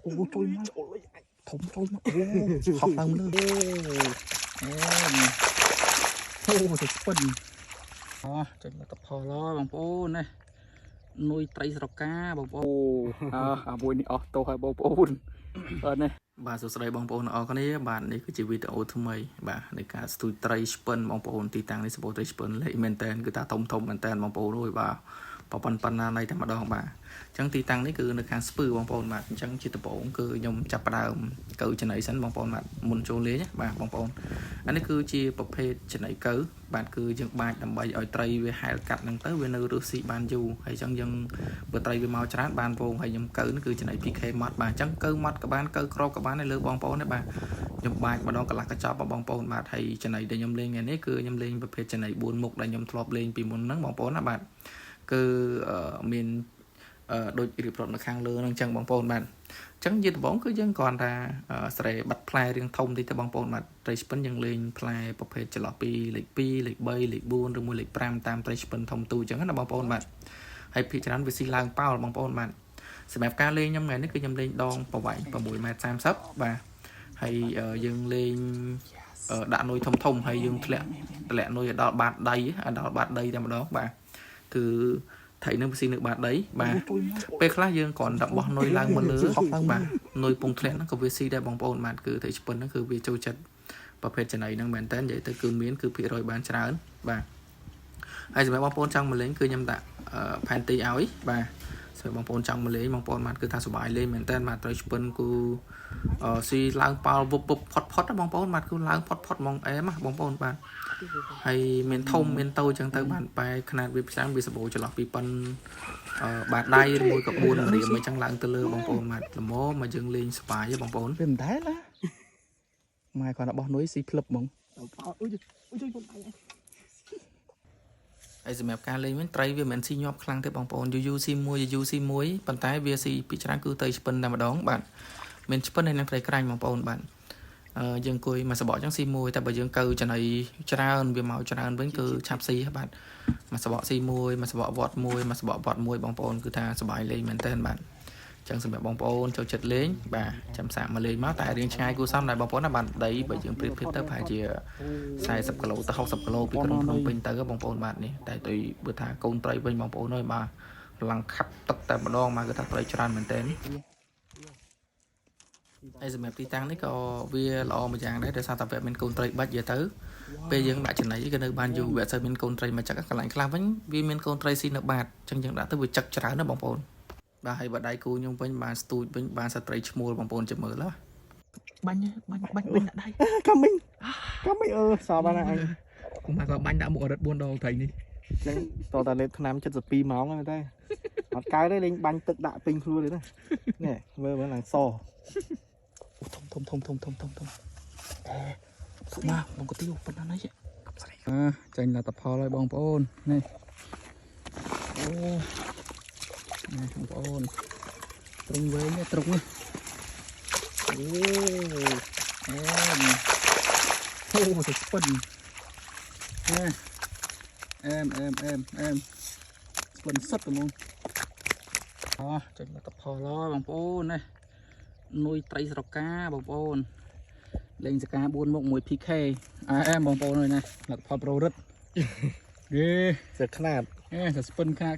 អូជួយមកធំចូលមកអូហប់ឡើងលើអូអូអូទៅស្ពិនអូចេញលទ្ធផលហើយបងប្អូននេះនុយត្រីស្រកាបងប្អូនអើអាមួយនេះអស់ទោសហើយបងប្អូនបាទនេះ បាទសួស្តីបងប្អូនទាំងអស់គ្នាបាទនេះគឺជាវីដេអូថ្មីបាទនៃការស្ទូចត្រីឆ្ពិនបងប្អូនទីតាំងនេះសម្បូរត្រីឆ្ពិនលេខមែនតែនគឺថាធំធំមែនតែនបងប្អូនអើយបាទប្រប៉ុណ្ប៉ុណ្ណាណៃតែម្ដងបាទអញ្ចឹងទីតាំងនេះគឺនៅខាងស្ពឺបងប្អូនបាទអញ្ចឹងជាដំបូងគឺខ្ញុំចាប់ផ្ដើមកៅចំណីសិនបងប្អូនបាទមុនចូលលេងណាបាទបងប្អូនអានេះគឺជាប្រភេទចំណីកៅបាទគឺយើងបាចដើម្បីឲ្យត្រីវាហែលកាត់ហ្នឹងទៅវានៅរស់ស៊ីបានយូរហើយអញ្ចឹងយើងបើត្រីវាមកច្រើនបានវងហើយខ្ញុំកៅនេះគឺចំណី PK ម៉ត់បាទអញ្ចឹងកៅម៉ត់ក៏បានកៅក្របក៏បានដែរលើបងប្អូនដែរបាទខ្ញុំបាចម្ដងកន្លះកញ្ចប់បងប្អូនបាទហើយចំណីដែលខ្ញុំលេងថ្ងៃនេះគឺខ្ញុំលេងប្រភេទចំណី4មុខដែលខ្ញុំធ្លាប់លេងពីមុនហ្នឹងបងប្អូនណាបាទគឺមានដូចរៀបរាប់នៅខាងលើហ្នឹងអញ្ចឹងបងប្អូនបាទអញ្ចឹងជាដំបូងគឺយើងគ្រាន់តែស្រែបាត់ផ្លែរៀងធំតិចទៅបងប្អូនបាទត្រីឆ្ពិនយើងលេងផ្លែប្រភេទចន្លោះពីលេខ2លេខ3លេខ4ឬមួយលេខ5តាមត្រីឆ្ពិនធំទូអញ្ចឹងណាបងប្អូនបាទហើយភាគច្រើនវាស៊ីឡើងប៉ោលបងប្អូនបាទសម្រាប់ការលេងខ្ញុំថ្ងៃនេះគឺខ្ញុំលេងដងប្រវែង6ម៉ែត្រ30បាទហើយយើងលេងដាក់នុយធំធំហើយយើងធ្លាក់តម្លាក់នុយឲ្យដល់បាតដីឲ្យដល់បាតដីតែម្ដងបាទគឺត្រីនឹងវាស៊ីនៅបាតដីបាទពេលខ្លះយើងគ្រាន់តែបោះនុយឡើងមកលើបាទនុយពងធ្លាក់ហ្នឹងក៏វាស៊ីដែរបងប្អូនបាទគឺត្រីឆ្ពិនហ្នឹងគឺវាចូលចិត្តប្រភេទចំណីហ្នឹងមែនតើនិយាយទៅគឺមានគឺភាគរយបានច្រើនបាទហើយសម្រាប់បងប្អូនចង់មកលេងគឺខ្ញុំដាក់ផែនទីឲ្យបាទសម្រាប់បងប្អូនចង់មកលេងបងប្អូនបាទគឺថាសប្បាយលេងមែនតើបាទត្រីឆ្ពិនគឺស៊ីឡើងប៉ោលវឹបវឹបផុតផុតបងប្អូនបាទគឺឡើងផុតផុតហ្មងអែមបងប្អូនបាទហើយមានធំមានតូចចឹងទៅបាទបែខ្នាតវាផ្សាំវាសម្បូរចន្លោះពីប៉ុនបាទដៃឬមួយក៏4រៀមអញ្ចឹងឡើងទៅលើបងប្អូនបាទល្មមមកយើងលេងសប្បាយបងប្អូន វាមិនដែលណាម៉ែគាត់តែបោះនុយស៊ីភ្លឹបហ្មង អុយអុយជួយខ្ញុំដៃ ហើយសម្រាប់ការលេងវិញត្រីវាមិនមែនស៊ីញាប់ខ្លាំងទេបងប្អូនយូរយូរស៊ីមួយយូរស៊ីមួយប៉ុន្តែវាស៊ីពីច្រើនគឺត្រីឆ្ពិនតែម្ដងបាទមានឆ្ពិនហើយនិងត្រីក្រាញ់បងប្អូនបាទអឺយើងអង្គុយមួយសបកចឹងស៊ីមួយតែបើយើងកៅចំណីច្រើនវាមកច្រើនវិញគឺឆាប់ស៊ីបាទមួយសបកស៊ីមួយមួយសបកវត្តមួយមួយសបកវត្តមួយបងប្អូនគឺថាសប្បាយលេងមែនតើបាទចឹងសម្រាប់បងប្អូនចូលចិត្តលេងបាទចាំសាកមកលេងមកតែរៀងឆ្ងាយគួរសមដែរបងប្អូនណាបាទដីបើយើងប្រៀបធៀបទៅប្រហែលជា 40គីឡូទៅ60គីឡូពីក្រុងភ្នំពេញទៅបងប្អូនបាទនេះតែទៅបើថាកូនត្រីវិញបងប្អូនអើយបាទឡើងខាប់ទឹកតែម្ដងមកគឺថាត្រីច្រើនមែនតើហើយសម្រាប់ទីតាំងនេះក៏វាល្អមួយយ៉ាងដែរដោយសារតែវាមានកូនត្រីបាច់និយាយទៅពេលយើងដាក់ចំណីក៏នៅបានយូរវាអត់សូវមានកូនត្រីមកចឹកកន្លែងខ្លះវិញវាមានកូនត្រីស៊ីនៅបាតអញ្ចឹងយើងដាក់ទៅវាចឹកច្រើនណាបងប្អូនបាទហើយបើដៃគូខ្ញុំវិញបានស្ទូចវិញបានស្ត្រីឈ្មោលបងប្អូនចាំមើលណា បាញ់បាញ់បាញ់បាញ់ដាក់ដៃ កាមីងកាមីងអឺសបណាអញ គុំមកក៏បាញ់ដាក់មុខអរិត4ដងត្រីនេះ ចឹងតតែលេបថ្នាំ72ម៉ោងហ្នឹងតែអត់កើតទេលេងបាញ់ទឹកដាក់ពេញខ្លួនទេណានេះមើលមើលឡើងស អូធំធំធំធំធំធំធំអេសុមាបងកាទៀវប៉ុណ្ណានេះអើចាញ់លទ្ធផលហើយបងប្អូននេះអូនេះបងប្អូនទ្រុងវែងនេះទ្រុងនេះអូអូអូទៅស្ពិនអេអែមអែមអែមអែមស្ពិនសុទ្ធហ្មងអូចេញលទ្ធផលហើយបងប្អូននេះ នុយត្រីស្រកាបងប្អូនលេងសកា4មុខ1 PK អែមបងប្អូនអើយណាលទ្ធផលប្រូរិតយេ សើខ្នាត អេសស្ពិនខា